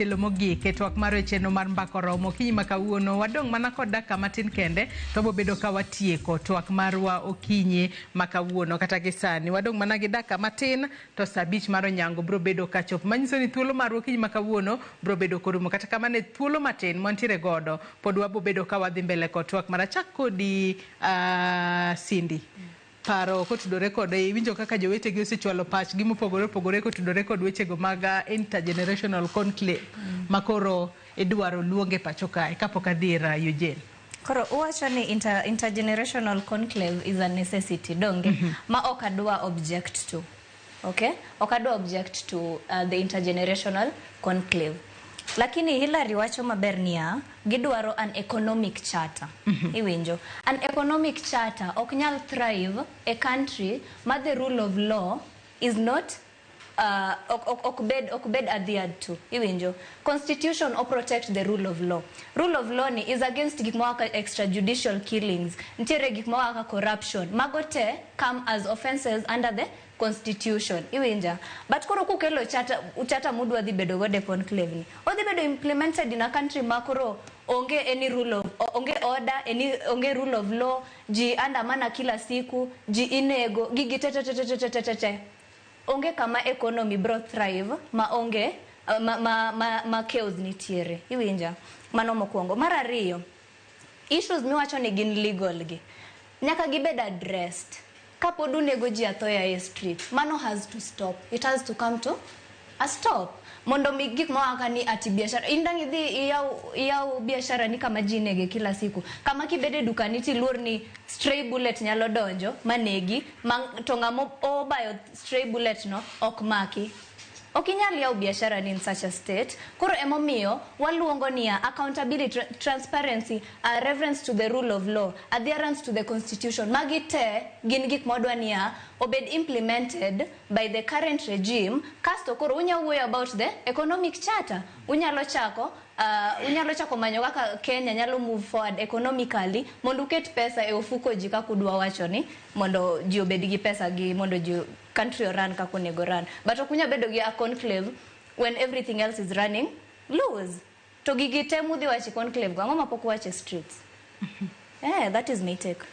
Tielo mogik e twak mar chenro mar Mbaka Oromo okinyi ma kawuono. Wadong' mana kod dakika matin kende to wabobedo ka watieko twak marwa okinyi ma kawuono. Kata gi sani wadong' mana gi dakika matin to saa 5 mar onyango biro bedo ka chopo, manyiso ni thuolo marwa okinyi ma kawuono biro bedo korumo. Kata kamano, e thuolo matin mwantiere godo pod wabobedo ka wadhi mbele kod twak mar achak kodi. Cindy, paro kotudore kod iwinjo kaka jowetegi osechwalo pachgi mopogore opogore kotudore kod wechego mag intergenerational conclave makoro idwaro luong e pacho kae, kapok adhi ir Eugene. Koro uwacho ni intergenerational conclave is a necessity, donge? Ma ok adwa object to. Okay? Ok adwa object to the intergenerational conclave. Lakini Hillary wacho maber niya, gidwaro an economic charter. Iwinjo? An economic charter ok nyal thrive a country ma the rule of law is not ok bed adhered to. Iwinjo? Constitution o protect the rule of law. Rule of law ni is against gik moko kaka extrajudicial killings, nitiere gik moko kaka corruption. Mago te come as offenses under the constitution. Iwinja? But koro kukelo charter, charter mudwa dhi bedo godo e conclave ni odhi bedo implemented in a country ma koro onge any rule of, onge order any, onge rule of law, ji andamana kila siku, ji inego, gigi te te te te te te te te. Onge kama economy bro thrive ma onge ma chaos nitiere. Iwinja? Mano mokwongo. Mar ariyo, issues miwacho ni gin legal gi nyaka gibed addressed. Kapod unego ji athoya e street, mano has to stop. It has to come to a stop mondo mi gik moko kaka ni ati biashara in dang' idhi iyaw biashara ni kama ji nege kila siku, kama kibede dukani tiluor ni stray bullet nyalo donjo manegi ma, to ng'ama obayo stray bullet no ok maki. Ok inyal yawo biashara ni in such a state. Koro emomiyo waluongo niya accountability, transparency, reverence to the rule of law, adherence to the constitution, magi te gin gik modwa niya obed implemented by the current regime. Kasto koro unya wuoyo about the economic charter, unyalo chako manyo kaka Kenya nyalo move forward economically mondo uket pesa e ofuko ji kaka udwa wacho ni mondo ji obed gi pesa gi mondo ji country oran kaka onego run. But ok unyal bedo gi a conclave when everything else is running loose. To gigi te mudhi wacho e conclave go, ang'o mapok uwacho e streets? That is my take.